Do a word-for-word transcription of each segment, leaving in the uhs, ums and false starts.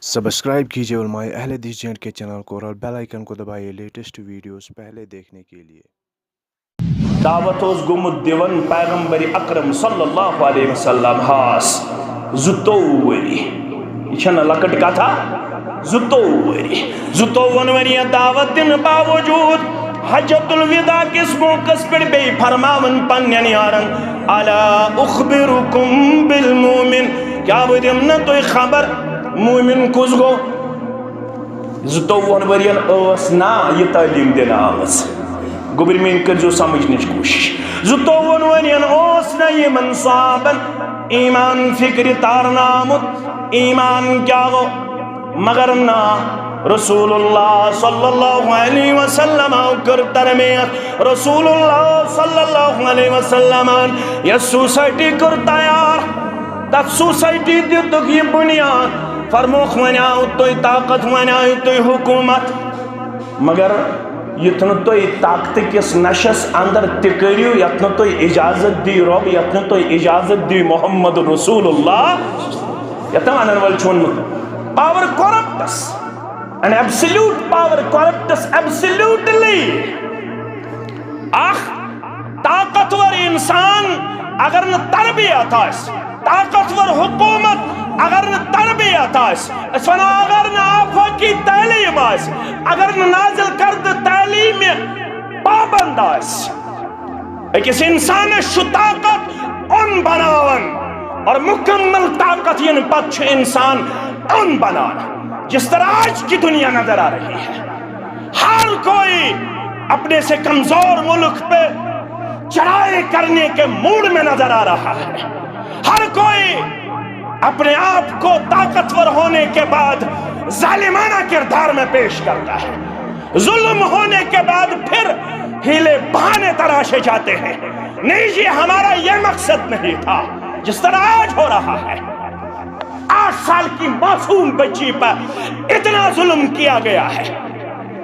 Subscribe कीजिए उलमाए अहले हदीस जे एंड के चैनल को और बेल आइकन को दबाइए लेटेस्ट वीडियोस पहले देखने के लिए। دعوت اوس گوٚمُت دِوان پیغمبر اکرم صلی اللہ علیہ وسلم ہاس زٕتووُہ ؤری۔ یہِ چھَنہٕ لۄکٕٹ کتھا، زٕتووُہ ؤری۔ زٕتووُہن ؤرین دعوت دِنہٕ باوجود حجۃ الوداع کِس موقعس پٮ۪ٹھ بیٚیہِ فرماوان پننٮ۪ن یارن، الا اخبرکم بالمؤمن، کیٛاہ بہٕ دِمہٕ نہٕ تۄہہِ خبر مومن کُس گوٚو؟ زٕتووُہن ؤرین ٲس نا یہِ تعلیٖم دِنہٕ آمٕژ۔ گوٚبرۍ میٲنۍ کٔرزیو سمجھنٕچ کوٗشِش۔ زٕتووُہن ؤرین اوس نا یِمن صحابن ایمان فکرِ تارنہٕ آمُت۔ ایمان کیٛاہ گوٚو؟ مگر نا، رسول اللہ صلی اللہ علیہ وسلم کٔر تربیت۔ رسول اللہ صلی اللہ علیہ وسلم یۄس سوسائٹی کٔر تیار، تتھ سوسائٹی دِتُکھ یہِ بُنیاد۔ فرموکھ، وۄنۍ آو تۄہہِ طاقت، وۄنۍ آیہِ تۄہہِ حکوٗمت، مگر یُتھ نہٕ تُہۍ طاقتہٕ کِس نشس اندر تہِ کٔرِو، یتھ نہٕ تُہۍ اجازت دی رۄب، یتھ نہٕ تُہۍ اجازت دی محمد رسول اللہ، یتھ نہٕ ونن وٲلۍ چھُ ووٚنمُت، power corrupts، an absolute power corrupts absolutely۔ اکھ طاقتور انسان اگر نہٕ تربیت آسہِ، طاقتور حکومت اگر نہٕ تربیت آسہِ، أسۍ ونو اگر نہٕ آفاقی تعلیٖم آسہِ، اگر نہٕ نازل کردٕ تعلیٖمہِ پابند آسہِ، أکِس انسانس چھُ طاقت اوٚن بناوان، اور مکمل طاقت یِنہٕ پتہٕ چھُ انسان اوٚن بنان، جس طرح آج کی دنیا نظر آ رہی ہے۔ ہر کوئی اپنے سے کمزور ملک پہ چڑھائی کرنے کے موڈ میں نظر آ رہا ہے۔ ہر کوئی اپنے آپ کو طاقتور ہونے کے بعد ظالمانہ کردار میں پیش کرتا ہے۔ ظلم ہونے کے بعد پھر حیلے بہانے تراشے جاتے ہیں۔ نہیں جی، ہمارا یہ مقصد نہیں تھا، جس طرح آج ہو رہا ہے۔ آٹھ سال کی معصوم بچی پر اتنا ظلم کیا گیا ہے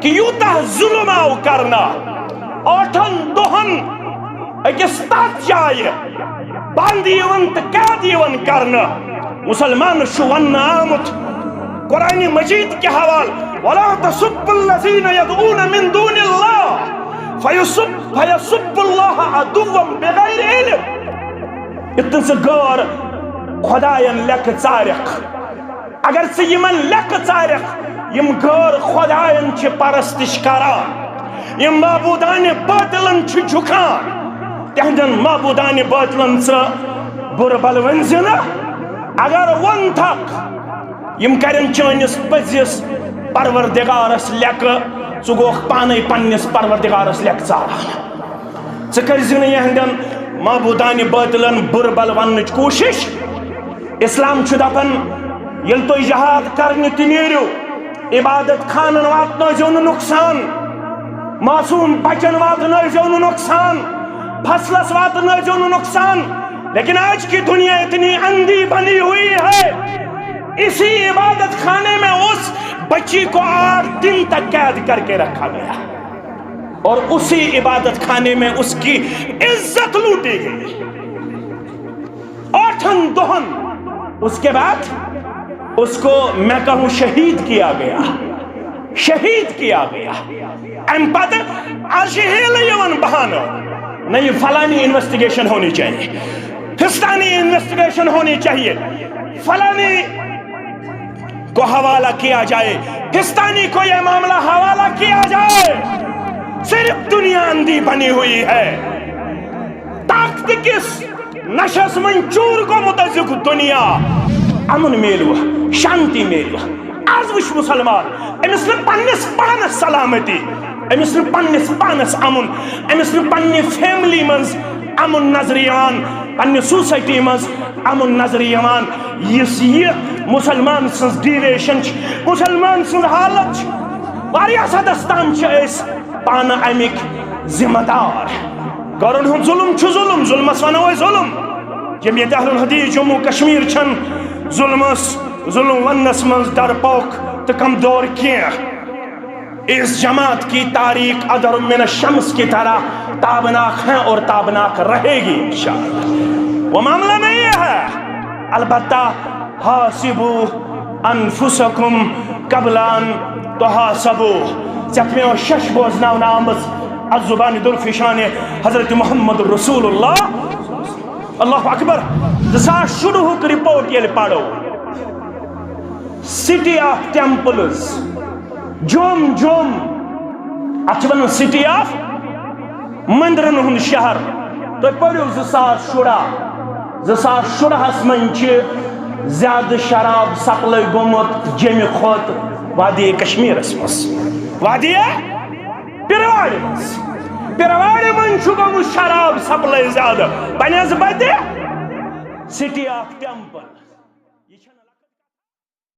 کہ یوتاہ ظلم آو کرنہٕ، ٲٹھن دۄہن أکِس تتھ جایہِ بند یِوان تہٕ قید یِوان کرنہٕ۔ مسلمانس چھُ وننہٕ آمُت، قرآن مجید کے حوالہ، ولا تسبوا الذين يدعون من دون الله فيسب فيسب الله عدوا بغير علم۔ یُتھ نہٕ ژٕ غٲر خۄداین لیٚکھٕ ژارکھ۔ اگر ژٕ یِمن لیٚکھٕ ژارکھ، یِم غٲر خۄداین چھِ پرستش کران، یِم معبوٗدانہِ باطلن چھِ جھُکان، تِہنٛدٮ۪ن معبوٗدانہِ باطلن ژٕ بُرٕ بل ؤنۍ زِ نہٕ۔ اگر ووٚن تھکھ، یِم کرن چٲنِس پٔزِس پروردگارس لیٚکہٕ، ژٕ گوکھ پانے پننِس پروردگارس لیٚکہٕ ژاران۔ ژٕ کٔرۍ زِ نہٕ یِہنٛدٮ۪ن معبوٗدانہِ باطلن بُرٕ بل وننٕچ کوٗشش۔ اسلام چھُ دپان، ییٚلہِ تُہۍ جہاد کرنہِ تہِ نیٖرِو، عبادت خانن واتنٲوزیو نہٕ نۄقصان، معصوم بچن واتنٲوزیو نہٕ نۄقصان، فصلس واتنٲوزیو نہٕ نۄقصان۔ لیکن آج کی دنیا اتنی اندھی بنی ہوئی ہے، اسی عبادت خانے میں اس بچی کو آٹھ دن تک قید کر کے رکھا گیا اور اسی عبادت خانے میں اس کی عزت لوٹی گئی۔ آٹھن دۄہن، اس کے بعد اس کو میں کہوں شہید کیا گیا، شہید کیا گیا۔ امہِ پتہٕ از چھِ ہیلہٕ یِوان بہانہٕ، نہ، یہ فلانی انویسٹیگیشن ہونی چاہیے، فستانی انویسٹیگیشن ہونی چاہیے، فلانی کو حوالہ کیا جائے، فستانی کو یہ معاملہ حوالہ کیا جائے۔ صرف دنیا اندھی بنی ہوئی ہے۔ طاقت کس نشس منٛز چوٗر گوٚمُت ٲسِکھ دُنیا، امُن میلوٕ، شانتی میلوٕ۔ از وٕچھ مسلمان، أمِس نہٕ پننِس پانس سلامتی، أمِس نہٕ پننِس پانس امُن، أمِس نہٕ پننہِ فیملی منٛز امُن نظرِ یِوان، پننہِ سوسایٹی منٛز امُن نظرِ یِوان۔ یُس یہِ مسلمان سٕنٛز ڈیویشن چھِ، مسلمان سٕنٛز حالت چھِ، واریاہس حدس تام چھِ أسۍ پانہٕ امیِکۍ ذمہ دار۔ گرن ہُنٛد ظلم چھُ ظلم، ظلمس ونو أسۍ ظلم۔ جمعیت اہل الحدیث جموں کشمیر چھن ظلمس ظلم وننس منٛز ڈرپوک تہٕ کمزور کینٛہہ۔ اس جماعت کی تاریخ اظہر من الشمس کی طرح تابناک ہے اور تابناک رہے گی انشاءاللہ۔ وہ معاملہ نہیں ہے، البتہ حاسبوا انفسکم قبل ان تحاسبوا۔ ژےٚ مےٚ شش بوزناونہٕ آمٕژ از زبان درفشان حضرت محمد رسول اللہ۔ اللہ اکبر۔ زٕ ساس شُرہُک رپورٹ ییٚلہِ پرو، سٹی آف ٹیمپلز، جوٚم جوٚم، اتھ چھِ ونان سٹی آف مندرن ہُنٛد شہر۔ تُہۍ پٔرِو زٕ ساس شُراہ، زٕ ساس شُراہس منٛز چھِ زیادٕ شراب سپلاے گوٚمُت جیٚمہِ کھۄتہٕ وادی کشمیرس منٛز، وادی پیروارِ منٛز۔ پیروارِ منٛز چھُ گوٚمُت شراب سپلاے زیادٕ۔ بنسبت سٹی آف ٹیمپل۔